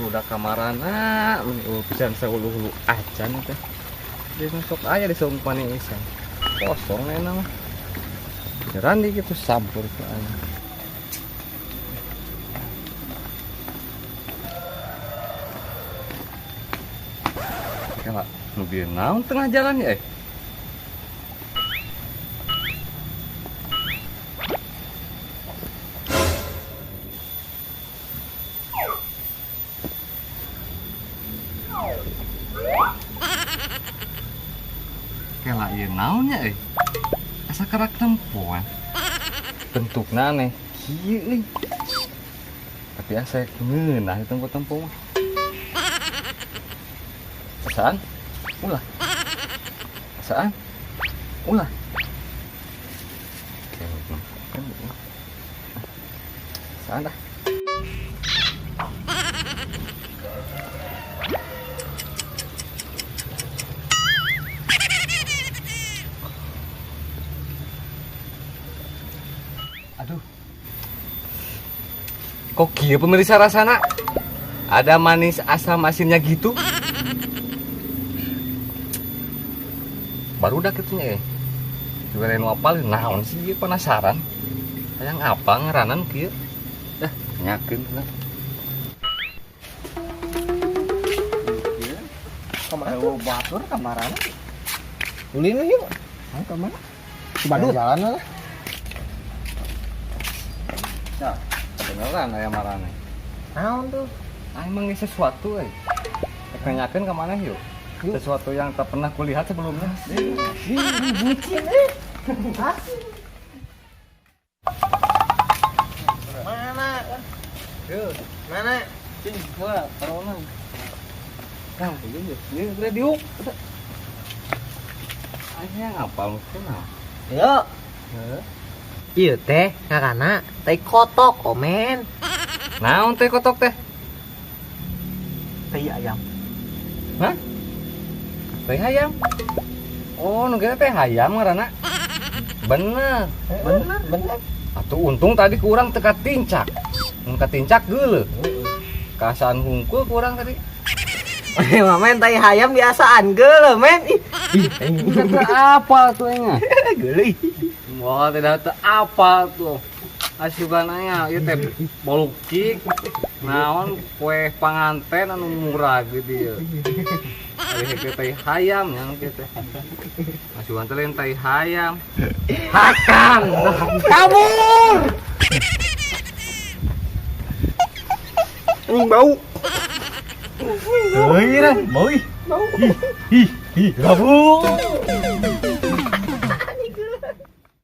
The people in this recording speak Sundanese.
Barudak kamarana, meni pisan saulu-hulu acan teh. Di sok aya di saung paniisan. Kosong enak mah. Beneran di gitu sampur ke aing. Kela, mobil naon tengah jalan ya? Kela ieu naonnya euy? Asa kerak tempoan. Bentukna aneh kieu euy. Tapi asa ngeunah itu tempo-tempo mah. Asaan? Ulah. Asaan? Ulah. Asaan dah. Aduh. Kok kieu pemirsa rasana? Ada manis asam asinnya gitu. Baru udah gitu nya. Juga lain apal naon sih ieu penasaran. Hayang apa ngaranan kieu? Dah, nyakeun lah. Kemana Ayo batur kamarana. Ulin yuk. Ayo kemana? Cibadut. Jalan lah. Nah, beneran aya marane. Naon tuh? Ah, emang ini sesuatu euy. Rek nanyakeun ka maneh yuk. Sesuatu yang tak pernah kulihat sebelumnya. Ih, bucin eh. Asik. Mana? Yuk, Mana? cing, heula taronan. Nah, ini ini radio. Aing apa mungkin nah. Yuk. Heeh. Ieu teh ngaranna tai kotok omen. Naon teh kotok teh? Tai ayam. Hah? Teh hayam? Oh, nu kitu teh hayam ngaranna. Bener. Bener, bener. Atuh untung tadi kurang teka tincak. Mun katincak geuleuh. Kasaan hungkul kurang tadi. Emang men tai hayam biasaan geuleuh men. Ih, ih, Teu apa tuh nya? geuleuh. Wah, tidak teu apa tuh. Asupan aya ieu teh bolukik. Naon kue panganten anu murah gitu ya. Ari heukeut tai hayam nya nu kieu teh. Asupan teh lain tai hayam. Hakan. Kabur. Anjing bau. Euy, bau ih. Bau. Ih, ih, kabur.